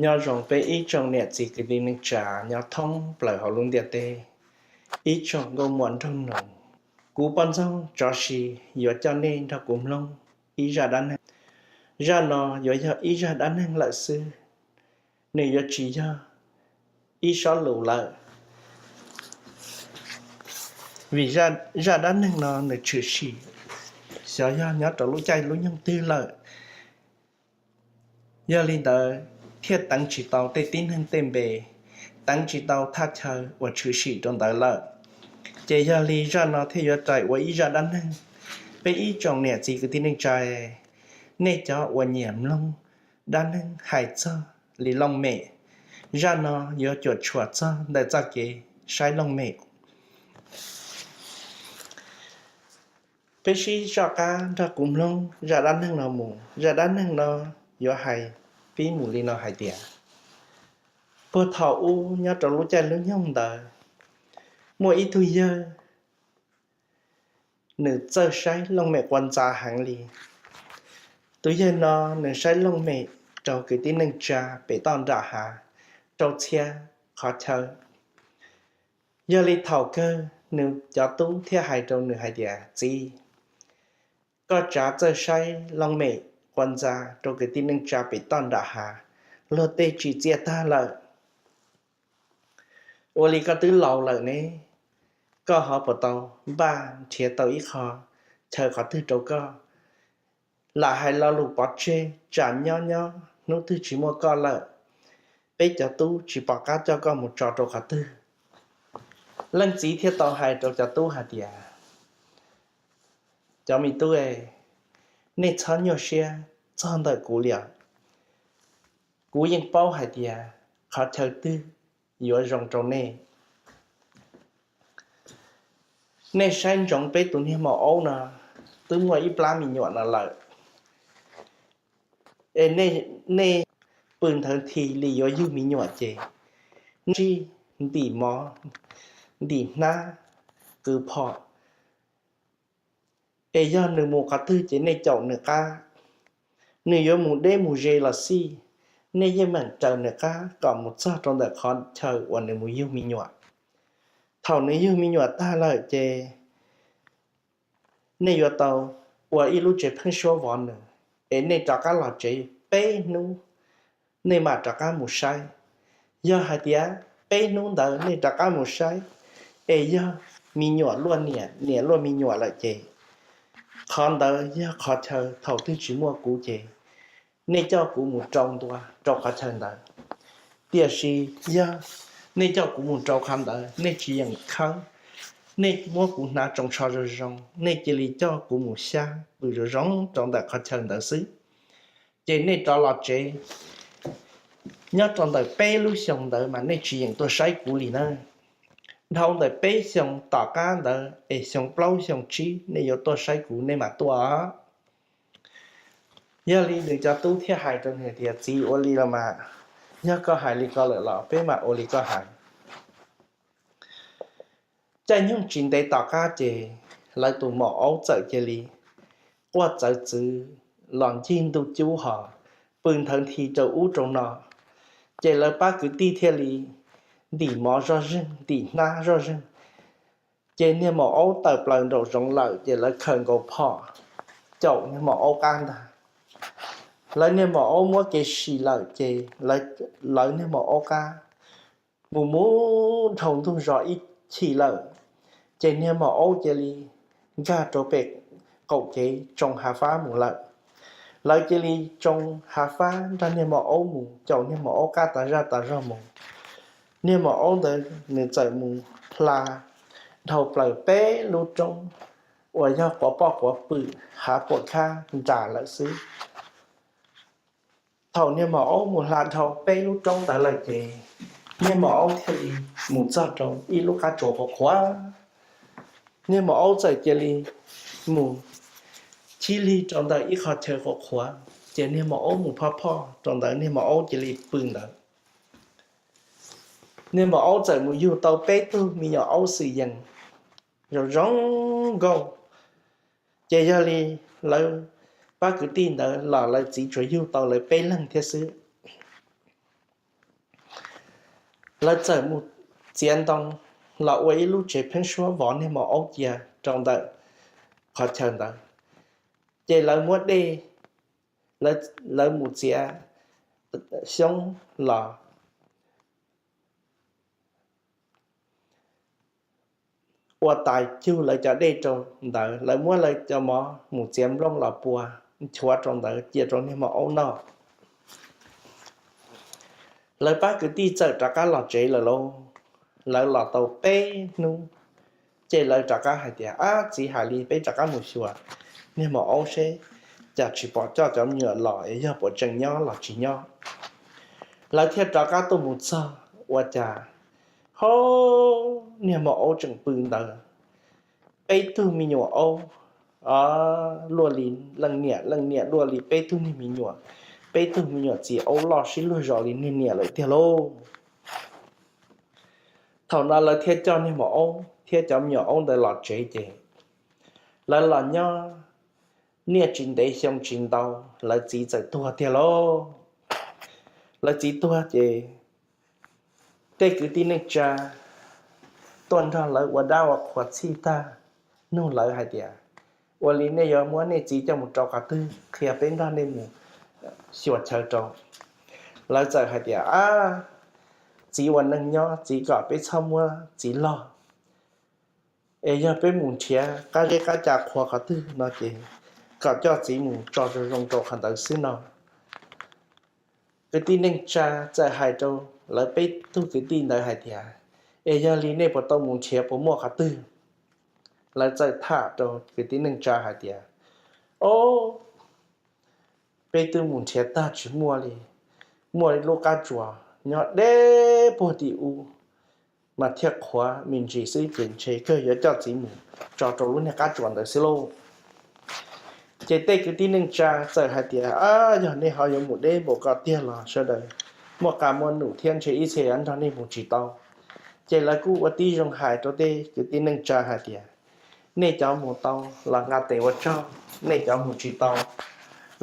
Nyob zoo peb ib tsoom niam txiv kwv tij neej tsa nyob thoob plaws hauv lub ntiaj teb, ib tsoom nkauj muam nraug nus. Kuv poj ntxoog Tsov Sis yuav coj nej nrog kuv mloog ib zaj dab neeg. Zaj no yuav yog ib zaj dab neeg lawm xwb, nws yuav tsis yog ib sob lus lawm, vim zaj dab neeg no nws tshwm sim xyov yog nyob rau lub caij lub nyoog twg lawm. Yog li ntawd thiaj teev tsis tau tej tib neeg tej npe, teev tsis tau thaj chaw uas tshwm sim rau ntawd lawm. Ces yog li zaj no thiaj yuav rais ua ib zaj dab neeg. Peb ib tsoom niam txiv kwv tij neej tsa, nej cov uas nyiam mloog dab neeg hais txog li looj mem, zaj no yuav cuam tshuam txog ntawm txoj kev saib looj mem. Peb sib zoj qab nrog kuv mloog zaj dab neeg no mus. Zaj dab neeg no yuav hais pib mus li no hais tias, puag thaum ub nyob rau lub caij lub nyoog ntawd, muaj ib tug yawg, nws txawj saib looj mem quas ntxa heev li. Tus yawg no nws saib looj mem rau kwv tij neej tsa pem toj nram hav rau txhia qhov chaw. Yog li thaum kawg nws cov tub thiaj hais rau nws hais tias, txiv, koj tsav txawj saib looj mem quas ntxa rau kwv tij neej tsa pem toj nram hav, luag tej tsim txiaj tag lawm. Ua li koj twb laus lawm ne, koj ho puas tau npaj nrhiav tau ib qho chaw qhov twg rau koj? Lam hais lo lus pov tseg, tsam nyob nyob hnub twg tsis muaj koj lawm, peb cov tub tsis pom qab coj koj mus tso rau qhov twg. Leej txiv thiaj tau hais rau cov tub hais tias, cov me tub, nej txhob nyuaj siab txog ntawm kuv li os. Kuv yeej paub hais tias qhov chaw twg yuav zoo rau nej. Nej saib ntsoov peb tus niag maum aub no twb muaj ib plab me nyuam no lawm, es nej pw nthawv nthi li yuav yug me nyuam ces nej ntim mov, ntim hnab, kwv phom, es yog nws mus qhov twg ces nej caum nws qab. Nws yuav mus deb mus ze los xij, nej yeej meem raws nws qab kom mus txog rau ntawm qhov chaw uas nws mus yug me nyuam. Thaum nws yug me nyuam tag lawm ces nej yuav tau ua ib lub tsev pheeb suab vov nws, es nej rov qab los tsev peb hnub, nej mam rov qab mus saib. Yog hais tias peb hnub ntawd nej rov qab mus saib, es yog me nyuam luaj niam, niam luaj me nyuam lawm ces qhov ntawd yog qhov chaw thaum twg tsis muaj kuv ces nej coj kuv mus rau ntua rau qhov chaw ntawd. Tiam sis yog nej coj kuv mus rau qhov ntawd nej tsis yeem khawb, nej muab kuv hnav tsoos tsho zoo zoo, nej cia li coj kuv mus xyab pw zoo zoo rau ntawm qhov chaw ntawd xwb, ces nej rov los tsev. Nyob rau ntawm peb lub xyoo ntawd mas nej tsis yeem tuaj saib kuv li na. Dhau ntawm peb xyoo tom qab ntawd es xyoo plaub xyoo tsib nej yuav tuaj saib kuv nej mam tuaj. Yog li nws cov tub thiaj hais rau nws tias, txiv, ua li los mas, yog koj hais li ko lawm los peb mam ua li koj hais. Caij nyoog tsis ntev tom qab ces lawv tus maum aub txawm cia li quaj txawv txwv los ncig ntuj cub hos pw nthawv nthi rau ub rau no, ces lawv pab kwv tij thiaj li ntim mov zoj zeeg, ntim hnab zoj zeeg. Ces niag maum aub tawm plaws nraum zoov lawm ces lawv khaws nkaus phom caum niag maum aub qab ntag. Lawv niag maum aub muab kev sim lawm ces lawv niag maum aub qab mus mus dhau ntug zos ib chim lawm, ces niag maum aub cia li nkag rau pem qaum kev tsoo hav fab mus lawm. Lawv cia li tsoo hav fab nrog niag maum aub mus, caum niag maum aub qab tas zaj tas zog mus. Niag maum aub ntawd nws txawm mus hla dhau plaws peb lub roob uas yog quav poj quav pwm hav puam khab nras lawm xwb. Thaum niag maum aub mus hla dhau peb lub roob ntawd lawm ces niag maum aub thiaj li mus txog rau ib lub qab tsuas qhuav qhuav. Niag maum aub txawm cia li mus chib lig rau ntawm ib qho chaw qhuav qhuav, ces niag maum aub mus phoj phoj rau ntawd, niag maum aub cia li pw ntawd. Niag maum aub txawm mus yug tau peb tug me nyuam aub xwm yees zoo zoo nkauj. Ces yog li lawv pab kwv tij ntawd los lawv txiv tsuas yug tau lawv peb leeg thiab xwb. Lawv txawm mus txiav ntoo los ua ib lub tsev pheeb suab vov niag maum aub cia rau ntawm qhov chaw ntawd. Ces lawv muab dej, lawv mus txiav xyoob los ua tais cug lawv cov dej rau ntawd, lawv muab lawv cov mov mus txiav nplooj los pua nchuav rau ntawd cia rau niag maum aub noj. Lawv pab kwv tij txawm rov qab los tsev lawm lauj. Lawv los tau peb hnub, ces lawv rov qab hais tias, Ab, txiv hais li, peb rov qab mus xyuas niag maum aub seb cas tsis pom coj cov me nyuam los es yog puas tseem nyob los tsis nyob. Lawv thiaj rov qab tuaj mus txog ua cas, ho, niag maum aub tseem pw ntawd, peb tug me nyuam aub luaj li leej niam, leej niam luaj li peb tug niag me nyuam, peb tug me nyuam txiv aub loj sib luag zos li niag niam lawm tiag lauj. Thaum no lawv thiaj coj niag maum aub thiab cov me nyuam aub ntawd los tsev ces lawv los nyob niaj tsis ntev xyoo tsis ntau, lawv txiv txawm tuag tiag lauj. Lawv txiv tuag ces tej kwv tij neej tsa tuaj nrog lawv ua dab ua qhuas txhij tag, nug lawv hais tias, Ua li nej yuav muab nej txiv coj mus rau qhov twg, qhia peb nrog nej mus xyuas chaw rau. Lawv txawm hais tias, Ab, txiv ua neej nyob, txiv kom peb txhob muab txiv log, es yog peb mus nrhiav qab zeb qab ca qhuas qhov twg no ces kom coj txiv mus tso zoo zoo rau qhov ntawd xwb no. Kwv tij neej tsa txawm hais rau lawv peb tug kwv tij ntawd hais tias, Es yog li nej puas tau mus nrhiav puas muaj qhov twg? Lawv txawm tham rau kwv tij neej tsa hais tias, Ob, peb twb mus nrhiav tag tsis muaj li. Muaj ib lub qab tsuas nyob deb puag tim ub, mas thiaj qhuav me ntsis xwb ces ntshe kawg yuav coj txiv mus tso rau lub niag qab tsuas ntawd xwb lauj. Ces tej kwv tij neej tsa txawm hais tias, Yog nej ho yuav mus deb npaum ko tiag los sawv daws muaj qab muaj num thiab, ntshe ib txhia yuav nrog nej mus tsis tau. Ces lawv kuj ua tib zoo hais rau tej kwv tij neej tsa hais tias, Nej cov mus tau los nqa tes ua tsaug, nej cov mus tsis tau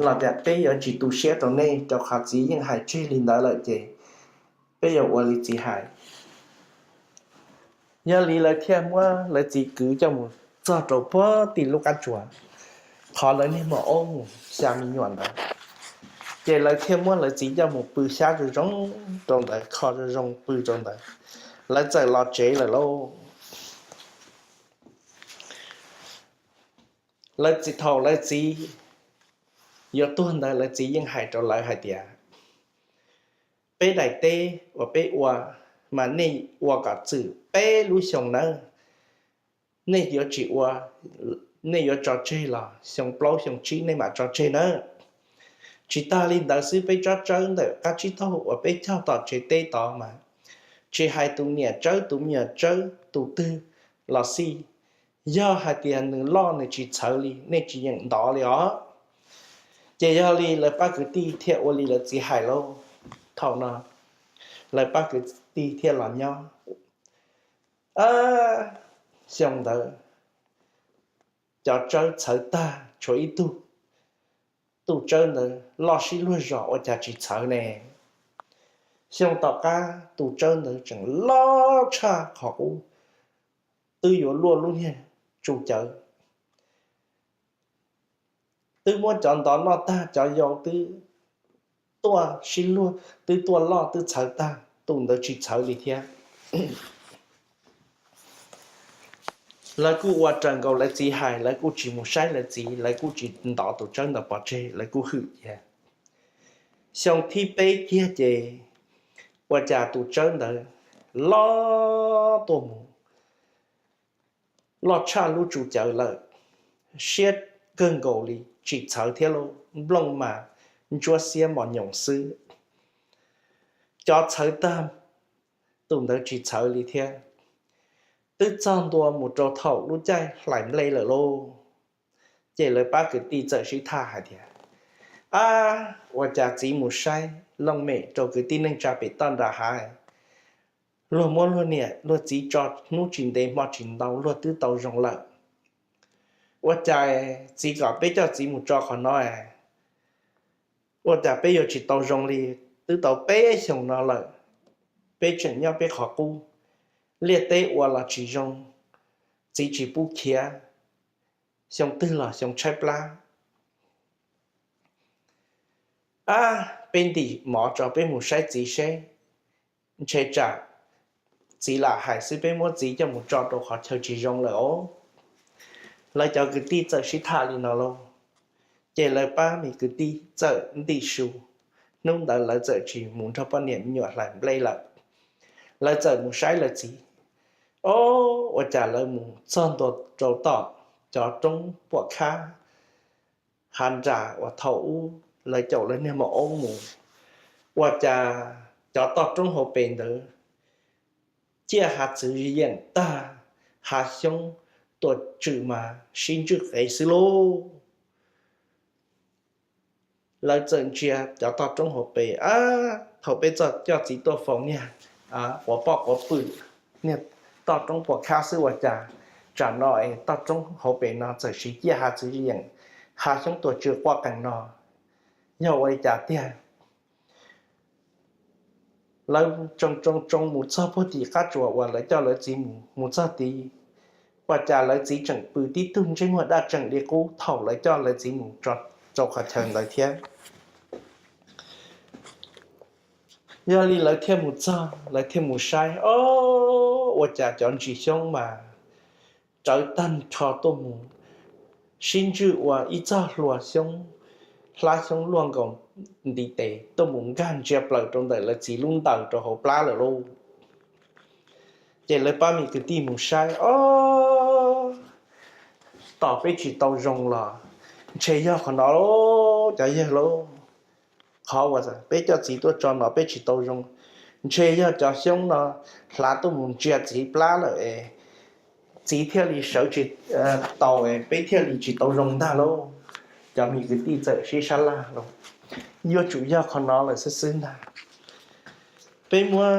los tias peb yuav tsis tu siab rau nej, rau qhov txiv yeej hais tseg li ntawd lawm ces peb yuav ua li txiv hais. Yog li lawv thiaj muab lawv txiv kwv coj mus txog rau puag tim lub qab tsuas qhov lawv niag maum aub mus xya me nyuam ntawd. Ces lawv thiaj muab lawv txiv coj mus pw xyab zoo zoo rau ntawd, kho zoo zoo pw rau ntawd, lawv txawm los tsev lawm lauj. Lawv txiv, thaum lawv txiv yuav tuag ntawd lawv txiv yeej hais rau lawv hais tias, Peb daim teb uas peb ua mas nej ua kom txwm peb lub xyoo nawb. Nej yuav tsis ua, nej yuav tso tseg los xyoo plaub xyoo tsib nej mam tso tseg nawb. Tsis tag li ntawd xwb, peb tsob tsawb ntawm qab tsib taug uas peb cog tom tsev teb tod mas, tsis hais tus niam tsawb tus me nyuam tsawb tus twg los xij, yog hais tias nws loj nws tsis txhawv li nej tsis yeem ntov li os. Ces yog li lawv pab kwv tij thiaj ua li lawv txiv hais lauj. Thaum no lawv pab kwv tij thiaj los nyob. Xyoo ntawd cov tsawb txhawv tag tshuav ib tug. Tus tsawb ntawd loj sib luag zos ua cas tsis txhawv ne? Xyoo tom qab tus tsawb ntawd tseem loj tshaj qhov qub, twb yuav luaj lub niag tsu cawv. Twb muab cov ntov noj tag, cov yau twb tuaj sib luag, twb tuaj loj twb txhawv tag, tus ntawd tsis txhawv li thiab. Lawv kuj ua raws nkaus lawv txiv hais, lawv kuj tsis mus saib lawv txiv, lawv kuj tsis ntov tus tsawb ntawd pov tseg, lawv kuj hwm cia. Xyoo thib peb kiag ces ua cas tus tsawb ntawd loj tuaj mus, loj tshaj lub tsu cawv lawm, siab kawg nkaus li, tsis txhawv thiab lauj, nplooj mas ntsuab xiab mos nyoos xwb. Cov txhawv tag, tus ntawd tsis txhawv li thiab. Twb txog ntua mus rau thaum lub caij hlais nplej lawm lauj. Ces lawv pab kwv tij txawm sib tham hais tias, Ab, ua cas txiv mus saib looj mem rau kwv tij neej tsa pem toj nram hav, luag muab luag niam luag txiv tso hnub tsis ntev hmo tsis ntau luag twb tau zoo lawm. Ua cas txiv kom peb coj txiv mus tso qhov no, ua cas peb yuav tsis tau zoo li, twb tau peb xyoos no lawm. peb tseem nyob peb qhov qub, liaj teb ua los tsis zoo, txiv tsis pub khiav, xyoo twg los xyoo tshaib plab. Ab, peb ntim mov tso peb mus saib txiv seb, ntshe tsam txiv lam hais xwb, peb muab txiv coj mus tso rau qhov chaw tsis zoo lawm os. Lawv cov kwv tij txawm sib tham li no lauj, ces lawv pab me kwv tij txawm ntim su. Hnub ntawd lawv txawm tsis mus nrog poj niam me nyuam hlais nplej lawm, lawv txawm mus saib lawv txiv. Ob, ua cas lawv mus txog ntua rau tom cov roob puam khab hav nras uas thaum ub lawv caum lawv niag maum oob mus, ua cas cov toj roob hauv pes ntawd ciaj hav txwv yeem tag, hav xyoob tuam tswm mas sib ntswj qev xwb lauj. Lawv txawm ntsia cov toj roob hauv pes, ab, thaum peb txoj coj txiv tuaj faus niag quav poj quav pwm, niag toj roob puam khab xwb ua cas tsam no es toj roob hauv pes no txawm siv ciaj hav txwv yeem, hav xyoob tuam tswm quaj qees no, yog ua li cas tiag? Lawv tsoo tsoo tsoo mus txog puag tim qab tsuas uas lawv coj lawv txiv mus, mus txog tid, ua cas lawv txiv tseem pw tib tug ntsej muag daj tseem li qub thaum lawv coj lawv txiv mus rau qhov chaw ntawd thiab. Yog li lawv thiaj mus txog, lawv thiaj mus saib, ob, ua cas cov ntsis xyoob mas rawv tag nrho tuaj mus sib ntswj ua ib txoj hlua xyoob, hlab xyoob luaj nkaus ntiv tes tuaj mus nkag ntsia plaws rau ntawm lawv txiv lub ntaws rau hauv plab lawm lauj. Ces lawv pab me kwv tij mus saib, ob, tos peb tsis tau zoo los ntshe yog qhov no lauj cov yawg lauj. Qhov uas peb coj txiv tuaj tso no peb tsis tau zoo, ntshe yog cov xyoob no hlav tuaj mus ntsia txiv plab lawm es txiv thiaj li sawv tsis tau, peb thiaj li tsis tau zoo ntag lauj. Cov me kwv tij txawm sib sab laj lauj, yuav tsum yog qhov no lawm xwb xwb ntag. Peb muab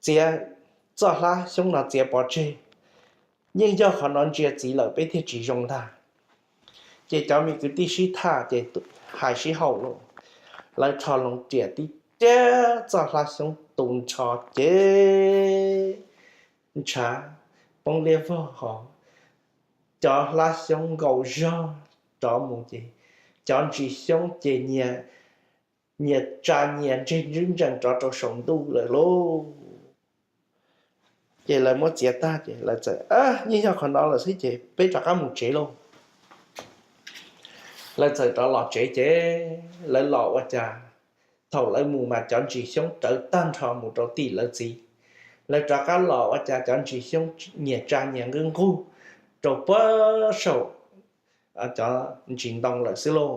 txiav txoj hlab xyoob no txiav pov tseg, yeej yog qhov no ntsia txiv lawm peb thiaj tsis zoo ntag. Ces cov me kwv tij sib tham ces hais sib haum lauj, lawv rho loo riam tib tiag txoj hlab xyoob tu nrho ces ntshav poob liab vog hos cov hlab xyoob nkaum zog rov mus ces cov ntsis xyoob ces nyias tsa nyias ntseg ntswb ntsees rov rau saum ntuj lawm lauj. Ces lawv muab txiav tag ces lawv txawm, yeej yog qhov no lawm xwb ces peb rov qab mus tsev lauj. Lawv txawm rov los tsev ces lawv los ua cas thaum lawv mus mas cov ntsis xyoob rawv tag nrho mus rau tim lawv txiv. Lawv rov qab los ua cas cov ntsis xyoob nyias tsa nyias nqwb nqug rau puag saum cov ntsis ntoo lawm xwb lauj.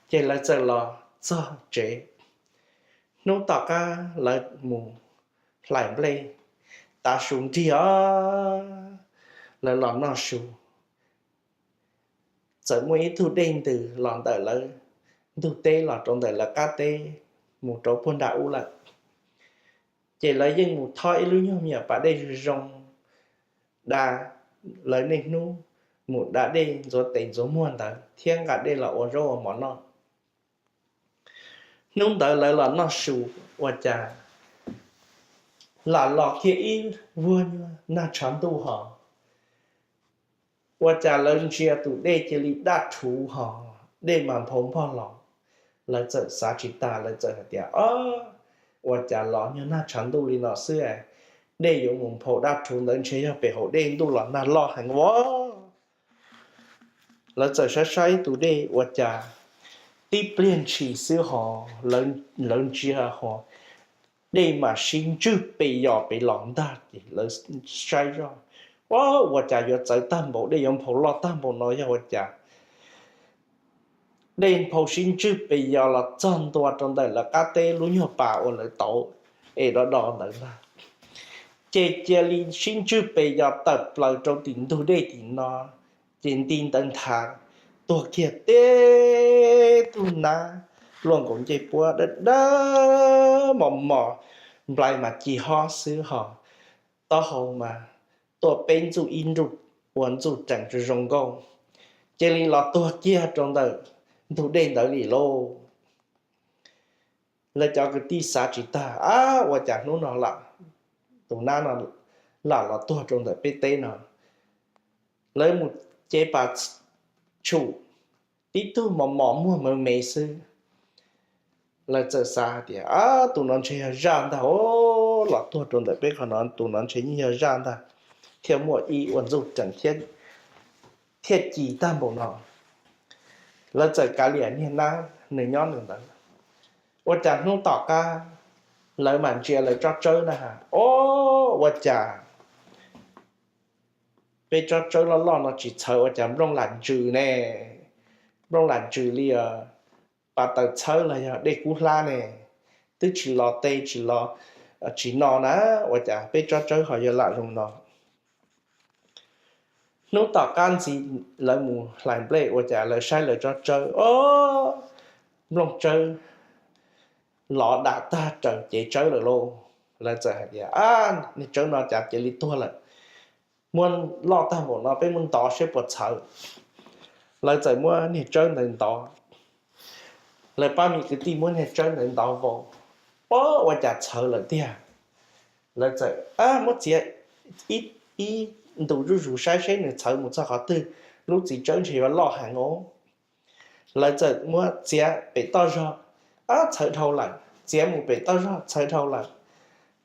Ces lawv txawm los txog tsev. Hnub tom qab lawv mus hlais nplej, tav su nrig os, lawv los noj su, txawm muaj ib tug dej ntws los ntawm lawv ntug teb los rau ntawm lawv qab teb mus rau puag nram ub lawm. Ces lawv yeej mus thob ib lub nyuag me nyuam pas dej zoo zoo da lawv niaj hnub mus da dej ntxuav tes ntxuav muag ntawd thiab nqa dej los ua zaub ua mov noj. Hnub ntawd lawv los noj su ua cas lam los kiag ib vuag nyuag nag tshav ntuj hos, ua cas lawv ntsia tus dej cia li daj rhuv hos dej mas nphau npog los. Lawv txawm xav tsis tas, lawv txawm hais tias, Ob, ua cas los nyuag nag tshav ntuj li no xwb, dej yuav mus nphau daj rhuv ntawd ntshe yog pem hauv dej ntuj los nag loj heev ua. Lawv txawm saib saib tus dej ua cas tib pliag ntshis xwb hos, lawv ntsia hos dej mas sib ntswj pes yos pes los ntag. Ces lawv saib zoj, Ua, ua cas yuav txawv tag npaum, dej yuav nphau loj tag npaum no yog ua cas? Dej nphau sib ntswj pes yos los txog ntua rau ntawm lawv qab teb lub nyuag pas uas lawv tauv es do do ntawd ntag. Ces cia li sib ntswj pes yos tawm plaws rau tim ntug dej tim no, ces nti ntawd nthav tuag kiag teb tug nab luaj nkaus ncej puab dawb dawb mos mos, nplai mas ci hob xwb hos taub hau mas tuaj peb ntxuj ib nruj ua ntxuj rees zoo zoo nkauj, cia li los tuag kiag rau ntawm ntug dej ntawd li lauj. Lawv cov kwv tij xav tsis tag, ab, ua cas hnub no lam, tus nab no lam los tuag rau ntawm peb teb no. Lawv mus cev pas tshum, tib tug mos mos muag me me xwb. Lawv txawm xav hais tias, ab, tus no ntshe yog zaj ntag os, los tuag rau ntawm peb qhov no, tus no ntshe yeej yog zaj ntag, thiaj muaj ib ua ntxuj reem thiab ci tag npaum no. Lawv txawm kav liam niag nab nws nyob nws ntawd. Ua cas hnub tom qab lawv mam ntsia lawv tsob tsawb na, o, ua cas peb tsob tsawb loj loj no tsis txhawv, ua cas nplooj lam ntsws ne, nplooj lam ntsws li pas taws txhawb los yog dej kub hlab ne, twb tsis los teb tsis los tsis no na, ua cas peb tsob tsawb ho yuav lam zoo no. Hnub tom qab ntxiv lawv mus hlais nplej ua cas lawv saib lawv tsob tsawb, o, nplooj tsawb lov dam tag raws cev tsawb lawm lauj. Lawv txawm hais tias, ab, niag tsawb no cas cia li tuag lawm, muab loj tag npaum no peb muab ntov seb puas txhawv. Lawv txawm muab niag tsawb ntawd ntov. Lawv pab me kwv tij muab niag tsawb ntawd ntov vau, o, ua cas txhawv lawm tiag. Lawv txawm muab txiav ib ntus zuj zus saib seb nws txhawv mus txog qhov twg, lub txiv tsawb ntshe yuav loj heev os. Lawv txawm muab txiav pem toj zog, ab, txhawv dhau lawm, txiav mus pem toj zog txhawv dhau lawm.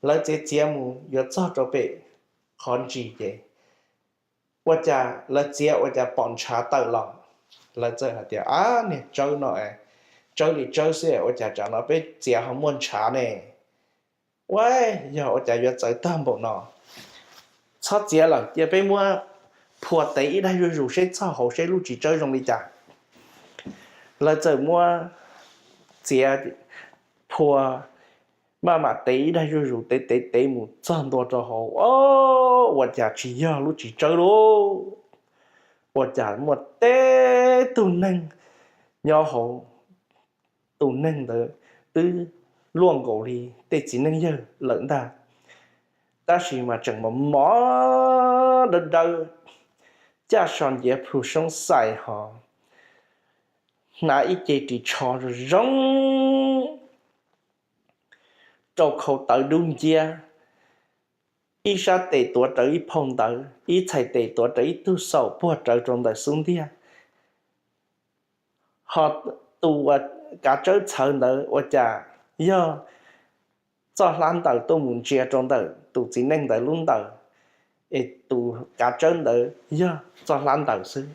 Lawv txiav txiav mus yuav txog rau pem qhov ntsis ces ua cas lawv txiav ua cas pom ntshav tawm los. Lawv txawm hais tias, ab, niag tsawb no, tsawb li tsawb xwb ua cas tsam no peb txiav ho muaj ntshav ne. Ua, yog ua cas yuav txawv tag npaum no. Txhob txiav lawm, cia peb muab phua tev ib daig zuj zus seb txog hauv seb lub txiv tsawb zoo li cas. Lawv txawm muab txiav phua, maj mam tev ib daig zuj zus, tev tev tev mus txog ntua rau hauv, o, ua cas tsis yog lub txiv tsawb lauj. Ua cas muaj teb tug neeg nyob hauv. Tus neeg ntawd twb luaj nkaus li tej txiv neej yawg lawm ntag, tab sis mas tseem mos mos dawb dawb, caj so nciav plhu soob xais hos, hnav ib ce ris tsho zoo zoo, rau khau tawv dub nciab, ib sab tes tuav rawv ib phau ntawv, ib txhais tes tuav rawv ib tug xaum puag rawv rau ntawm xub ntiag. Ho tus uas kav tsawb txhawv ntawd ua cas yog txoj hlab ntaws tuaj mus ntsia rau ntawm tus txiv neej ntawd lub ntaws, es tus kav tsawb ntawd yog txoj hlab ntaws xwb.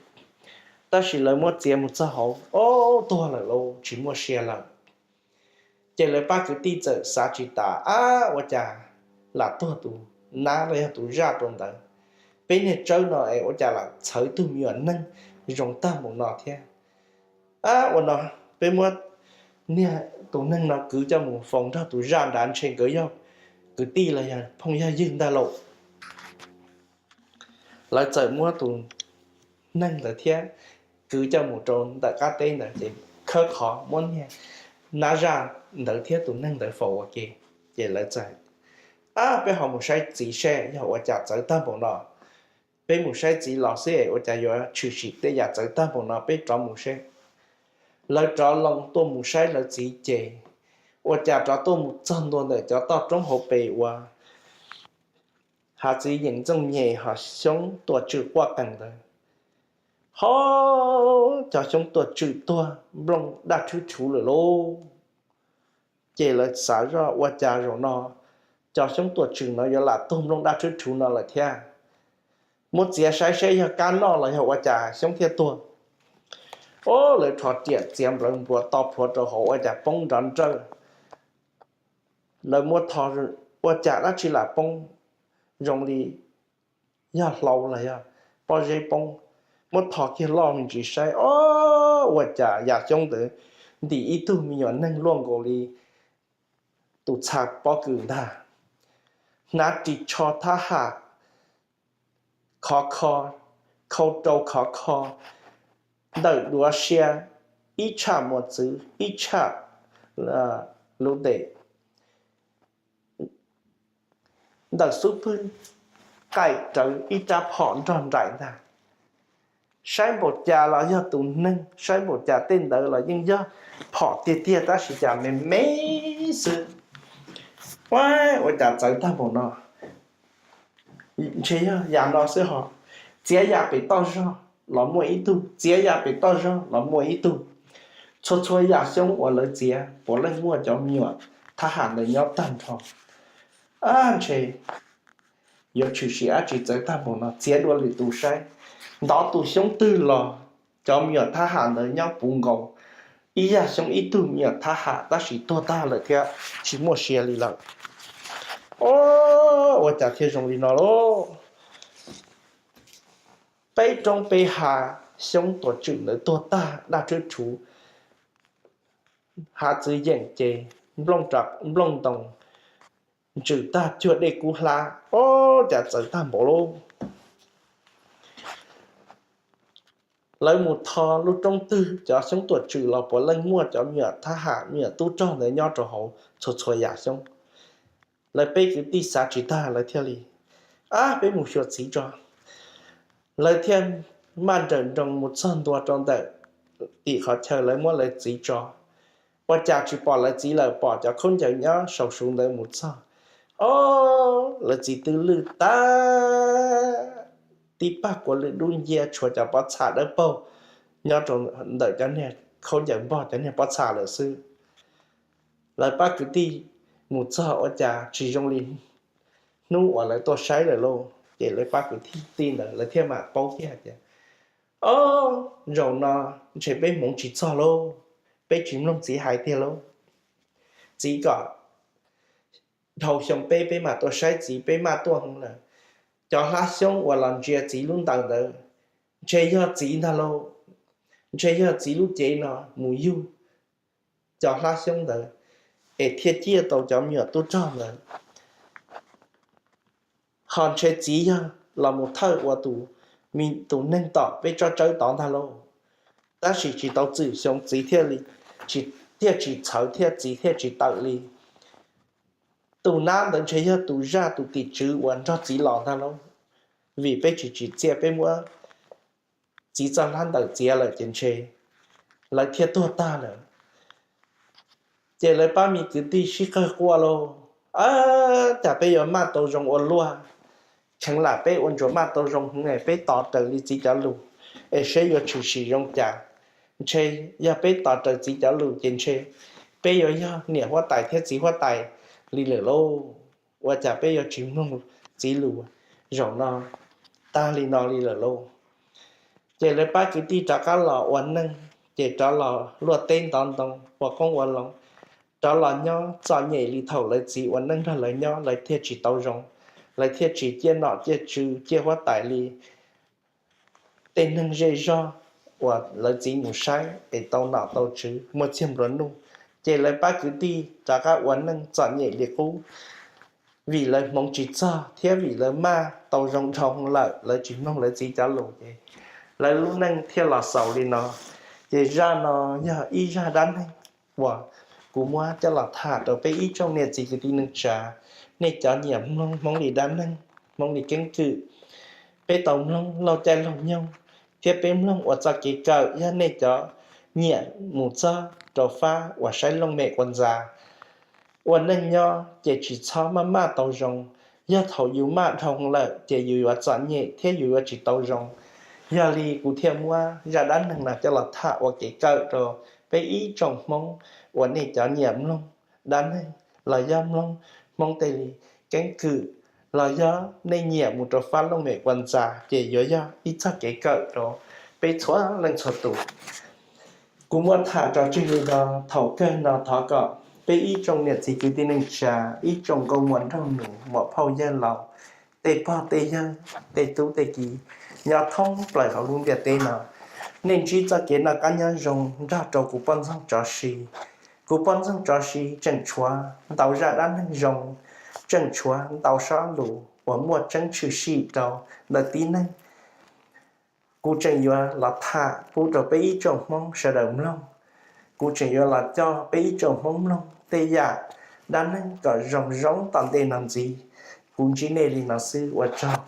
Tab sis lawv muab txiav mus txog hauv, o, tuag lawm lauj, tsis muaj sia lawm. Ces lawv pab kwv tij txawm xav tsis tas, ab, ua cas lam tuag tus nab los yog tus zaj rau ntawd, peb niag tsawb no es ua cas lam txhawv tug me nyuam neeg zoo tag mus no thiab. Ab, ua no peb muab niag tus neeg no kwv coj mus faus nrog tus zaj nrad, ntshe nkawd yog kwv tij los yog phooj yog ywg ntag lauj. Lawv txawm muab tus neeg ntawd thiab kwv coj mus rau ntawm qab teb ntawd, ces khawb qhov muab niag nab zaj ntawd thiab tus neeg ntawd faus ua ke. Ces lawv txawm, ab, peb ho mus saib txiv seb yog ua cas txawv tag npaum no. Peb mus saib txiv los xwb es ua cas yuav tshwm sim tej yam txawv tag npaum no, peb rov mus seb. Lawv rov loo tuaj mus saib lawv txiv ces ua cas rov tuaj mus txog ntua ntawm cov toj roob hauv pes uas hav txiv yeem ntxooj nyem ho xyoob tuaj tsw quaj qees ntawd. Ho cov xyoob tuaj tsw tuag nplooj daj rhwb rhuv lawm lauj. Ces lawv xav zoj ua cas zaum no cov xyoob tuaj tsw no yuav lam tuag nplooj daj rhwb rhuv no lawm thiab. Muab txiav saib seb yog kab noj los yog ua cas xyoob thiaj tuag. O, lawv rho riam txiav nplawv npuas to plhuav rau hauv ua cas poob nrov nrawj. Lawv muab tho ua cas dab tsi lam poob, zoo li yog hlau los yog pob zeb poob. Muab tho kiag loj me ntsis saib, o, ua cas yam xyoob ntawd ntim ib tug me nyuam neeg luaj nkaus li tus txha pob kws ntag. Hnav ris tsho thab ham khov kho, khau rau khov kho, ntawm duav sia ib tsham mos txwv ib tsham lub ntes, ntawm xub pwg qaim rawv ib rab phom nrog nraim ntag. Saib npaum cas los yog tus neeg, saib npaum cas tej ntawd los yeej yog phom tiag tiag, tab sis cas me me xwb. Ua, ua cas txawv tag npaum no? Ntshe yog yam no xwb hos. Txiav yam pem toj zog los muaj ib tug, txiav yam pem toj zog los muaj ib tug. Txhua txhua yam xyoob uas lawv txiav puav leej muaj cov me nyuam thab ham ntawd nyob tag nrho. Ab, ntshe yuav tshwm sim dab tsi txawv tag npaum no, txiav dua lwm tus saib. Ntov tus xyoob twg los cov me nyuam thab ham ntawd nyob puv nkaus, ib yam xyoob ib tug me nyuam thab ham, tab sis tuag tag lawm thiab tsis muaj sia li lawm. Ua cas thiaj zoo li no lauj? Peb roob peb hav xyoob tuam tswm ntawd tuag tag daj rhwb rhuv, hav txwv yeem ces nplooj ntoo ntsws tag cuag dej kub hlab. Ua cas txawv tag npaum lauj? Lawv mus tho lub roob twg cov xyoob tuam tswm los puav leej muaj cov me nyuam thab ham me nyuam tub rog ntawd nyob rau hauv txhua txhua yam xyoob. Lawv peb kwv tij xav tsis tag lawv thiaj li, ab, peb mus xyuas txiv tso. Lawv thiaj maj nrawm nroos mus txog ntua rau ntawm tim qhov chaw lawv muab lawv txiv tso. Ua cas tsis pom lawv txiv lawm, pom cov khaub ncaws nyob saum suv ntawd mus txog. Ob, lawv txiv twb lwj tag tib pag kuav lwm dub ncia, tshuav cov pob txha dawb paug nyob rau ntawm cov niag khaub ncaws npog cov niag pob txha lawm xwb. Lawv pab kwv tij mus txog ua cas tsis zoo li hnub uas lawv tuaj saib lawm lauj. Ces lawv pab kwv tij ntawd lawv thiaj mam paub kiag tias, ob, zaum no ntshe peb hmoov tsis txog lauj, peb tsis mloog txiv hais tiag lauj. Txiv kom dhau xyoo peb, peb mam tuaj saib txiv, peb maj tuaj heev lawm. Cov hlab xyoob uas los ntsia txiv lub ntaws ntawd, ntshe yog txiv ntag lauj. Ntshe yog txiv lub cev no mus yug cov hlab xyoob ntawd es thiaj ciaj tau cov me nyuam tub rog ntawd. Ho ntshe txiv yog los mus thawj ua tus, tus neeg tom peb tsob tsawb tod ntag lauj. Tab sis tsis tau txwm xyoo txiv thiaj li, thiaj tsis txhawv thiab txiv thiaj tsis tawm li. Tus nab ntawd ntshe yog tus zaj tus tim tswv uas nrog txiv los ntag lauj. Vim peb tsis tsim txiaj, peb muab txiv txoj hlab ntawm txiav lawm ces ntshe lawv thiaj tuag tag lawm. Ces lawv pab me kwv tij sib qawg quaj lauj, ab, cas peb yuav maj tau zoo ua luaj. Kheev lam peb ua ntsuas maj tau zoo heev es peb tos raws li txiv cov lus es seb yuav tshwm sim zoo cas. Ntshe yog peb tos raws txiv cov lus ces ntshe peb yuav yog niam huab tais thiab txiv huab tais li lawm lauj. Ua cas peb yuav tsis mloog txiv lus, zaum no tag li no li lawm lauj. Ces lawv pab kwv tij rov qab los ua neej, ces rov los luaj teb ntov ntoo ua qoob ua loo, rov los nyob txom nyem li thaum lawv txiv ua neej nrog lawv nyob, lawv thiaj tsis tau zoo, lawv thiaj tsis ciaj nom ciaj tswv ciaj huab tais li tej neeg zej zog uas lawv txiv mus saib es tau nom tau tswv muaj txiag nplua nuj. Ces lawv pab kwv tij rov qab ua neej txom nyem li qub, vim lawv hmoov tsis txog thiab vim lawv maj tau zoo dhau lawm, lawv tsis mloog lawv txiv cov lus ces lawv lub neej thiaj los xaus li no. Ces zaj no yog ib zaj dab neeg uas kuv muab coj los tham rau peb ib tsoom niam txiv kwv tij neej tsa, nej cov nyiam mloog Hmoob li dab neeg, Hmoob li keeb kwm. Peb tau mloog laug caij laug nyoog thiab peb mloog ua txoj kev kawm, yog nej cov nyiam mus txog rau fab uas saib looj mem quas ntxa. Ua neej nyob ces tsis txhob maj maj tau zoo, yog thaum yus maj dhau lawm ces yus yuav txom nyem thiab yus yuav tsis tau zoo. Yog li kuv thiaj muab zaj dab neeg no coj los tham ua kev kawm rau peb ib tsoom Hmoob uas nej cov nyiam mloog dab neeg los yog mloog Hmoob tej li keeb kwm los yog nej nyiam mus rau fab looj mem quas ntxa ces yuav yog ib txoj kev kawm rau peb txhua leej txhua tus. Kuv muab tham tso tseg li no, thaum kawg no thov kom peb ib tsoom niam txiv kwv tij neej tsa, ib tsoom nkauj muam nraug nus, muam phauj yawg laus, tej pog tej yawg, tej tub tej ki nyob thoob plaws hauv lub ntiaj teb no, nej ntsib txoj kev noj qab nyob zoo nrog rau kuv poj ntxoog Tsov Si. Kuv poj ntxoog Tsov Si tseem tshuav ntau zaj dab neeg zoo, tseem tshuav ntau sob lus uas muaj tseeb tshwm sim rau ntawm tib neeg. Kuv tseem yuav los tham pub rau peb ib tsoom Hmoob sawv daws mloog. Kuv tseem yuav los coj peb ib tsoom Hmoob mloog tej yam dab neeg kom zoo zoo tom ntej no ntxiv. Kuv ntsib nej li no xwb, ua tsaug.